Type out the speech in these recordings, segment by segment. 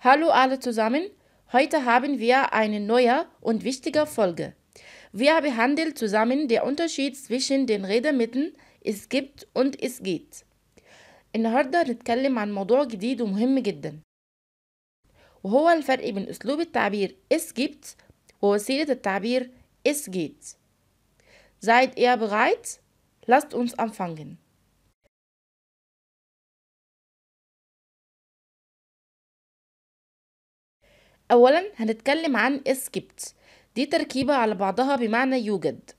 Hallo alle zusammen, heute haben wir eine neue und wichtige Folge. Wir behandeln zusammen den Unterschied zwischen den Redemitteln es gibt und es geht. النهاردة هنتكلم عن موضوع جديد ومهم جدا، وهو الفرق بين أسلوب التعبير es gibt ووسيلة التعبير es geht. Seid ihr bereit? Lasst uns anfangen. أولا هنتكلم عن es gibt. دي تركيبة على بعضها بمعنى يوجد.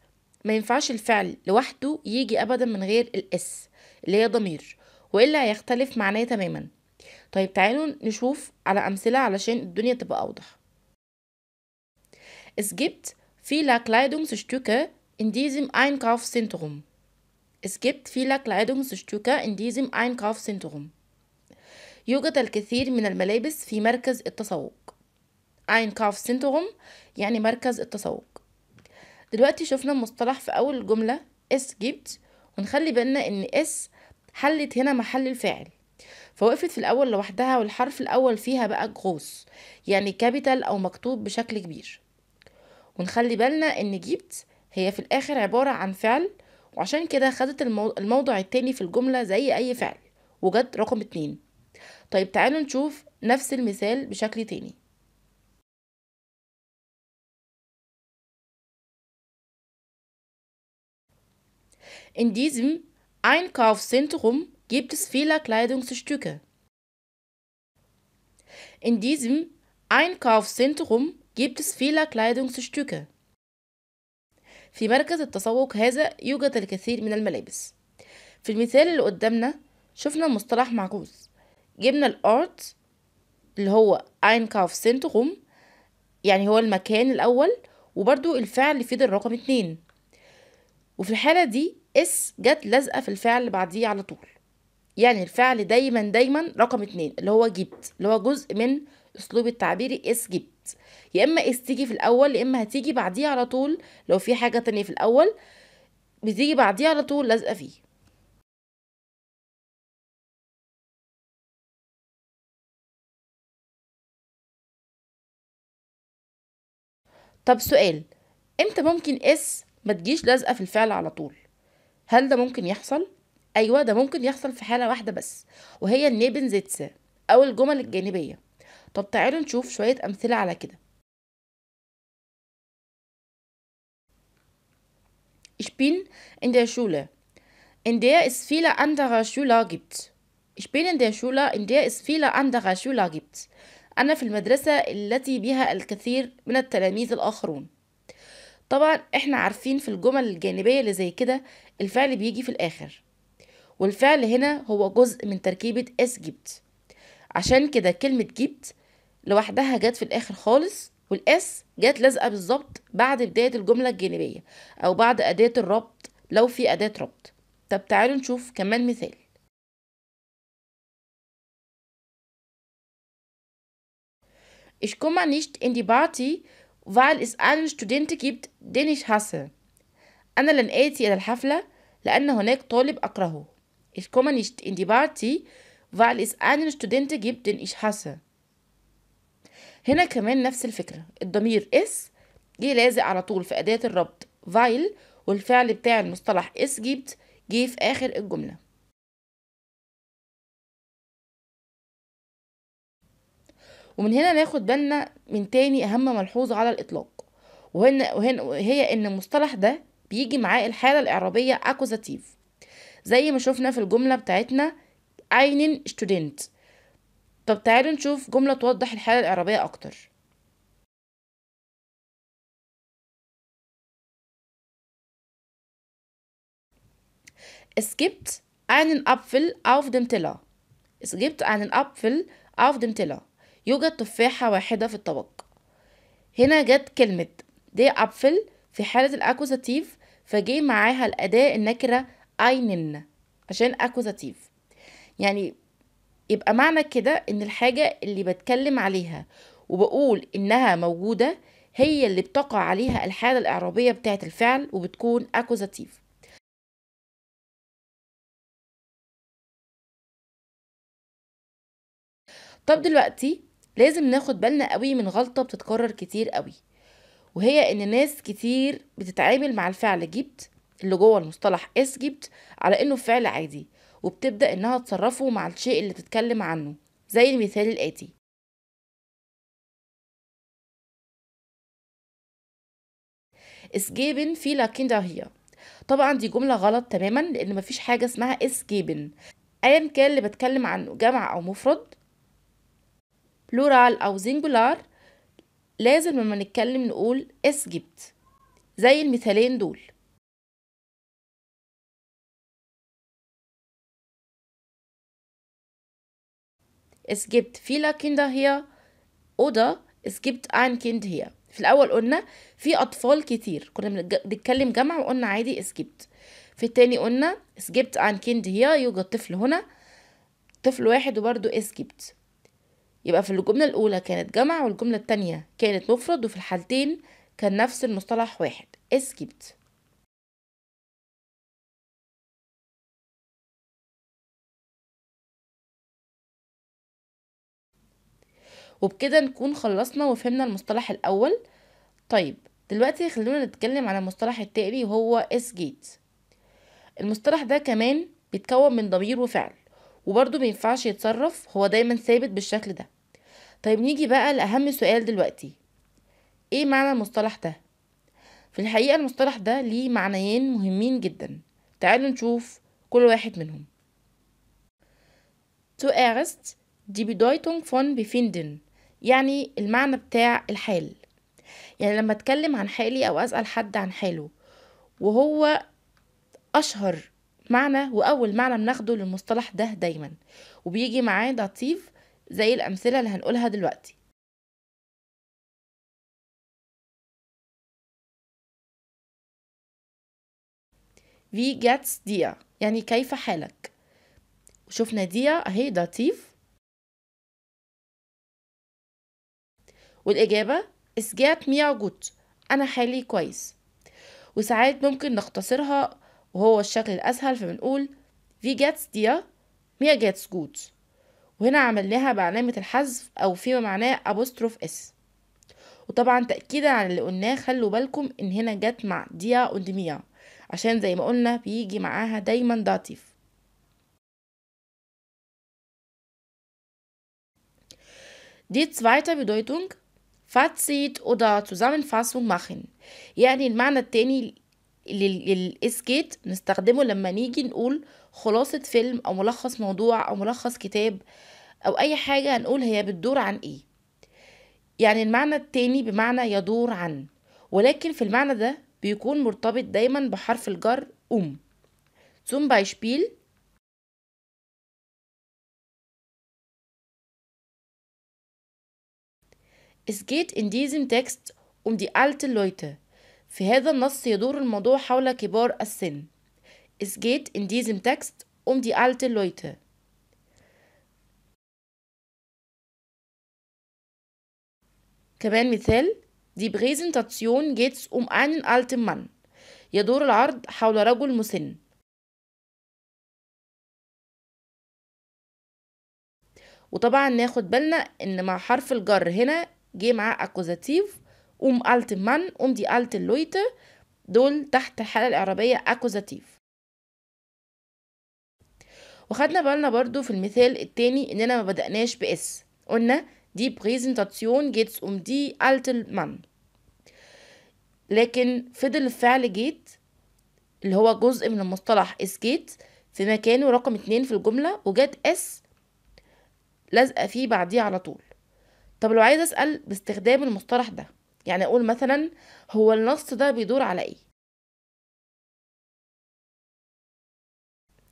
ما ينفعش الفعل لوحده يجي أبدا من غير ال es اللي هي ضمير، وإلا هيختلف معناه تماما. طيب تعالوا نشوف على أمثلة علشان الدنيا تبقى أوضح. Es gibt viele Kleidungsstücke in diesem Einkaufszentrum. Es gibt viele Kleidungsstücke in diesem Einkaufszentrum. يوجد الكثير من الملابس في مركز التسوق. Einkaufszentrum يعني مركز التسوق. دلوقتي شفنا مصطلح في أول الجملة es gibt، ونخلي بالنا إن es حلت هنا محل الفاعل، فوقفت في الأول لوحدها، والحرف الأول فيها بقى groß يعني capital أو مكتوب بشكل كبير. ونخلي بالنا إن gibt هي في الآخر عبارة عن فعل، وعشان كده خدت الموضع التاني في الجملة زي أي فعل وجت رقم 2. طيب تعالوا نشوف نفس المثال بشكل تاني. In diesem Einkaufszentrum gibt es viele Kleidungsstücke. In diesem Einkaufszentrum gibt es viele Kleidungsstücke. في مركز التسوق هذا يوجد الكثير من الملابس. في المثال اللي قدامنا شفنا مصطلح معكوس، جبنا ال Ort اللي هو Einkaufszentrum يعني هو المكان الأول، وبرضو الفعل في الرقم 2، وفي الحالة دي es جت لازقة في الفعل اللي بعديه على طول، يعني الفعل دايما دايما رقم 2 اللي هو gibt، اللي هو جزء من اسلوب التعبير es gibt. يا اما es تيجي في الاول، يا اما هتيجي بعديه على طول، لو في حاجة تانية في الاول بتيجي بعديه على طول لازقة فيه. طب سؤال، امتى ممكن es ما تجيش لازقة في الفعل على طول؟ هل ده ممكن يحصل؟ ايوه ده ممكن يحصل في حالة واحدة بس، وهي ال Nebensätze او الجمل الجانبية. طب تعالوا نشوف شوية امثلة على كده. Ich bin in der Schule, in der es viele andere Schüler gibt. Ich bin in der Schule, in der es viele andere Schüler gibt. أنا في المدرسة التي بها الكثير من التلاميذ الآخرون. طبعا احنا عارفين في الجمل الجانبية اللي زي كده الفعل بيجي في الآخر، والفعل هنا هو جزء من تركيبة es gibt، عشان كده كلمة gibt لوحدها جت في الآخر خالص، وال es جت لازقة بالظبط بعد بداية الجملة الجانبية أو بعد أداة الربط لو في أداة ربط. طب تعالوا نشوف كمان مثال. Ich komme nicht in die Party, weil es einen Studenten gibt, den ich hasse. أنا لن آتي إلى الحفلة لأن هناك طالب أكرهه. Ich komme nicht in die Party, weil es einen Studenten gibt, den ich hasse. هنا كمان نفس الفكرة، الضمير es جه لازق على طول في أداة الربط weil، والفعل بتاع المصطلح es gibt جه في آخر الجملة. ومن هنا ناخد بالنا من تاني أهم ملحوظة على الإطلاق، وهي إن المصطلح ده بيجي معاه الحالة الإعرابية Akkusativ زي ما شفنا في الجملة بتاعتنا einen Student. طب تعالوا نشوف جملة توضح الحالة الإعرابية أكتر. Es gibt einen Apfel auf dem Teller. Es gibt einen Apfel auf dem Teller. يوجد تفاحة واحدة في الطبق. هنا جت كلمة der Apfel في حالة ال Akkusativ، فجي معاها الأداة النكرة einen عشان Akkusativ. يعني يبقى معنى كده إن الحاجة اللي بتكلم عليها وبقول إنها موجودة هي اللي بتقع عليها الحالة الإعرابية بتاعة الفعل وبتكون Akkusativ. طب دلوقتي لازم ناخد بالنا قوي من غلطة بتتكرر كتير قوي، وهي ان ناس كتير بتتعامل مع الفعل gibt اللي جوه المصطلح es gibt على انه فعل عادي، وبتبدأ انها تصرفه مع الشيء اللي تتكلم عنه، زي المثال الآتي: Es geben viele Kinder hier. طبعا دي جملة غلط تماما، لان مفيش حاجة اسمها es geben، ايا كان اللي بتكلم عنه جمع او مفرد، Plural او Singular، لازم لما نتكلم نقول es gibt، زي المثالين دول. Es gibt viele Kinder hier oder es gibt ein Kind hier. في الأول قلنا في أطفال كتير، كنا بنتكلم جمع وقلنا عادي es gibt. في التاني قلنا es gibt ein Kind hier، يوجد طفل هنا، طفل واحد، وبرده es gibt. يبقى في الجملة الأولى كانت جمع والجملة التانية كانت مفرد، وفي الحالتين كان نفس المصطلح واحد es gibt. وبكده نكون خلصنا وفهمنا المصطلح الأول. طيب دلوقتي خلونا نتكلم عن المصطلح التالي وهو es geht. المصطلح ده كمان بيتكون من ضمير وفعل، وبرضه مينفعش يتصرف، هو دايما ثابت بالشكل ده. طيب نيجي بقى لأهم سؤال دلوقتي، ايه معنى المصطلح ده؟ في الحقيقة المصطلح ده ليه معنيين مهمين جدا، تعالوا نشوف كل واحد منهم. Zuerst die Bedeutung von befinden، يعني المعنى بتاع الحال، يعني لما اتكلم عن حالي او اسأل حد عن حاله، وهو اشهر معنى واول معنى بناخده للمصطلح ده دايما، وبيجي معاه Dativ زي الامثله اللي هنقولها دلوقتي. Wie geht's dir؟ يعني كيف حالك. وشوفنا dir اهي Dativ، والإجابة es geht mir gut، أنا حالي كويس. وساعات ممكن نختصرها وهو الشكل الأسهل، فبنقول wie geht's dir؟ mir geht's gut، وهنا عملناها بعلامة الحذف أو فيما معناه apostrophe s. وطبعا تأكيدا على اللي قلناه، خلوا بالكم إن هنا جت مع dir und mir، عشان زي ما قلنا بيجي معاها دايما Dativ. Die zweite Bedeutung Fazit oder Zusammenfassung machen، يعني المعنى التاني لل es geht نستخدمه لما نيجي نقول خلاصة فيلم أو ملخص موضوع أو ملخص كتاب أو أي حاجة هنقول هي بتدور عن إيه. يعني المعنى التاني بمعنى يدور عن، ولكن في المعنى ده بيكون مرتبط دايما بحرف الجر um. Zum Beispiel Es geht in diesem Text um die alten Leute. في هذا النص يدور الموضوع حول كبار السن. Es geht in diesem Text um die alten Leute. كمان مثال: Die Präsentation geht um einen alten Mann. يدور العرض حول رجل مسن. وطبعا ناخد بالنا ان مع حرف الجر هنا جه معاه Akkusativ، alten Mann، die alten Leute، دول تحت الحالة الإعرابية Akkusativ. وخدنا بالنا برضو في المثال التاني اننا ما بدأناش ب es، قلنا die Präsentation geht's um die alten Mann، لكن فضل الفعل geht اللي هو جزء من المصطلح es geht في مكانه رقم 2 في الجملة، وجات es لازقة فيه بعديه على طول. طب لو عايز أسأل باستخدام المصطلح ده، يعني أقول مثلا هو النص ده بيدور على إيه؟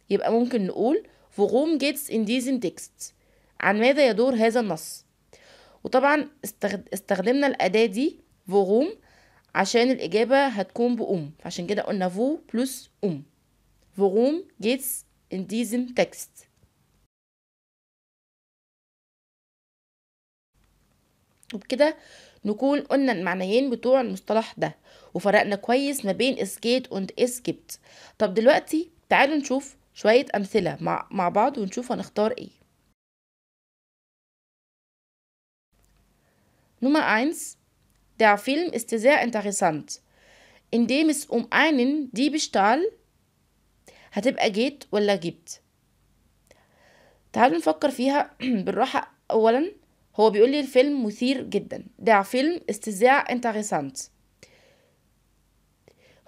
يبقى ممكن نقول worum geht's in diesem Text، عن ماذا يدور هذا النص. وطبعا استخدمنا الأداة دي worum عشان الإجابة هتكون ب um، عشان كده قلنا wo plus um، worum geht's in diesem Text. وبكده نكون قلنا المعنيين بتوع المصطلح ده وفرقنا كويس ما بين es geht und es gibt. طب دلوقتي تعالوا نشوف شوية أمثلة مع بعض ونشوف هنختار ايه. Nummer 1. Der Film ist sehr interessant, in dem es einen Diebstahl. هتبقى geht ولا gibt؟ تعالوا نفكر فيها بالراحة. أولا هو بيقول لي الفيلم مثير جدا، der Film ist sehr interessant،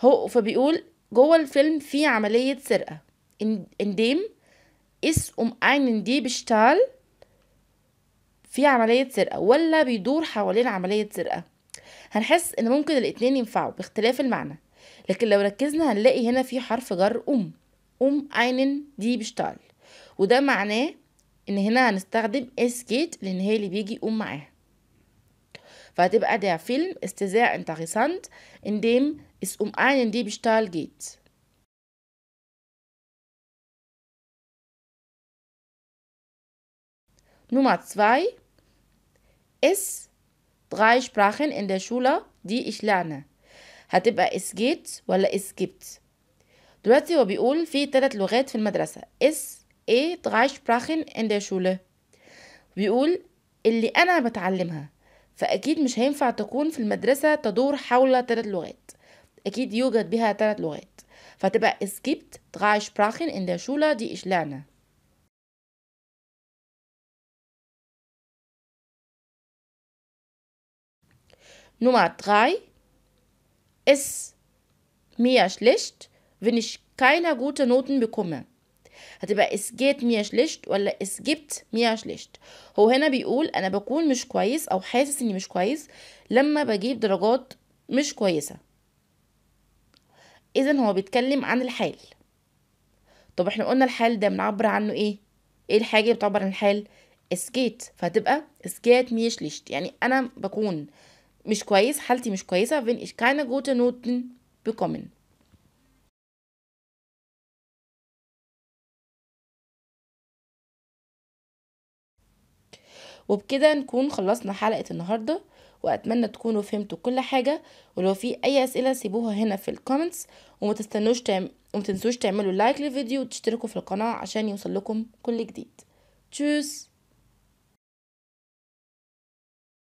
هو فبيقول جوه الفيلم في عملية سرقة، in dem es einen Diebstahl، في عملية سرقة ولا بيدور حوالين عملية سرقة؟ هنحس ان ممكن الاتنين ينفعوا باختلاف المعنى، لكن لو ركزنا هنلاقي هنا في حرف جر einen Diebstahl، وده معناه ان هنا هنستخدم es geht لان هي اللي بيجي معاها، فهتبقى der Film ist sehr interessant, in dem es einen Diebstahl geht. Nummer 2. Es drei Sprachen in der Schule, die ich lerne. هتبقى es geht ولا es gibt؟ دلوقتي هو بيقول في 3 لغات في المدرسة، es ايه drei Sprachen in der Schule، بيقول اللي أنا بتعلمها، فأكيد مش هينفع تكون في المدرسة تدور حول 3 لغات، أكيد يوجد بها 3 لغات، فتبقى es gibt drei Sprachen in der Schule, die ich lerne. Nummer 3. Es mir schlecht, wenn ich keine gute Noten bekomme. هتبقى es geht mir schlecht ولا es gibt mir schlecht؟ هو هنا بيقول أنا بكون مش كويس أو حاسس إني مش كويس لما بجيب درجات مش كويسة، إذن هو بيتكلم عن الحال. طب احنا قلنا الحال ده بنعبر عنه إيه؟ إيه الحاجة اللي بتعبر عن الحال؟ es geht، فهتبقى es geht mir schlecht، يعني أنا بكون مش كويس، حالتي مش كويسة wenn ich keine gute Noten bekomme. وبكده نكون خلصنا حلقة النهاردة، وأتمنى تكونوا فهمتوا كل حاجة، ولو في أي أسئلة سيبوها هنا في ال comments، وما تنسوش تعملوا like للفيديو وتشتركوا في القناة عشان يوصل لكم كل جديد. Tschüss.